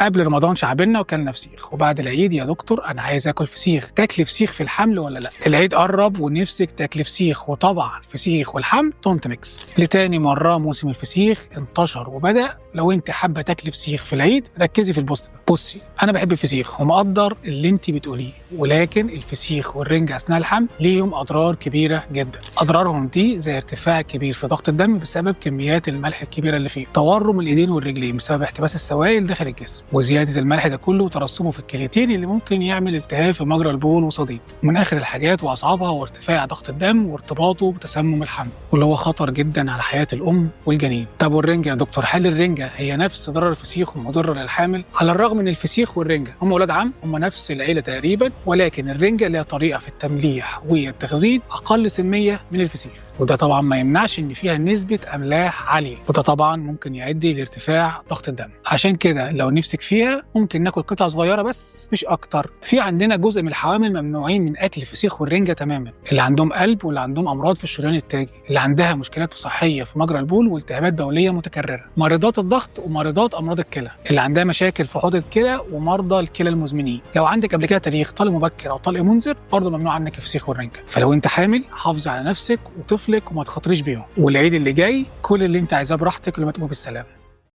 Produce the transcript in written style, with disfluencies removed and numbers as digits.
قبل رمضان شعبنا وكلنا فسيخ، وبعد العيد يا دكتور انا عايز اكل فسيخ. تاكلي فسيخ في الحمل ولا لا؟ العيد قرب ونفسك تاكلي فسيخ، وطبعا الفسيخ والحمل don't mix. لتاني مرة موسم الفسيخ انتشر وبدا. لو انت حابة تاكلي فسيخ في العيد ركزي في ال post ده. بصي، انا بحب الفسيخ ومقدر اللي انت بتقوليه، ولكن الفسيخ والرنجة اثناء الحمل ليهم اضرار كبيرة جدا. اضرارهم دي زي ارتفاع كبير في ضغط الدم بسبب كميات الملح الكبيرة اللي فيه، تورم الايدين والرجلين بسبب احتباس السوائل داخل الجسم، وزيادة الملح ده كله وترسبه في الكليتين اللي ممكن يعمل التهاب في مجرى البول وصديد. من اخر الحاجات واصعبها هو ارتفاع ضغط الدم وارتباطه بتسمم الحمل، واللي هو خطر جدا على حياة الام والجنين. طب والرنجه يا دكتور، هل الرنجه هي نفس ضرر الفسيخ ومضره للحامل؟ على الرغم ان الفسيخ والرنجه هم اولاد عم، هم نفس العيلة تقريبا، ولكن الرنجه لها طريقه في التمليح والتخزين اقل سميه من الفسيخ، وده طبعا ما يمنعش ان فيها نسبه املاح عالية، وده طبعا ممكن يؤدي لارتفاع ضغط الدم. عشان كده لو نفسك فيها ممكن ناكل قطع صغيرة بس مش اكتر. في عندنا جزء من الحوامل ممنوعين من اكل الفسيخ والرنجه تماما، اللي عندهم قلب واللي عندهم امراض في الشريان التاجي، اللي عندها مشكلات صحية في مجرى البول والتهابات بوليه متكررة، مريضات الضغط ومريضات امراض الكلى، اللي عندها مشاكل في حوض الكلى ومرضى الكلى المزمنين. لو عندك قبل كده تاريخ طلق مبكر او طلق منذر برضه ممنوع عنك الفسيخ والرنجه. فلو انت حامل حافظي على نفسك وطفلك وما تخاطريش بيهم، والعيد اللي جاي كل اللي انت عايزاه براحتك ولما تقومي بالسلامة.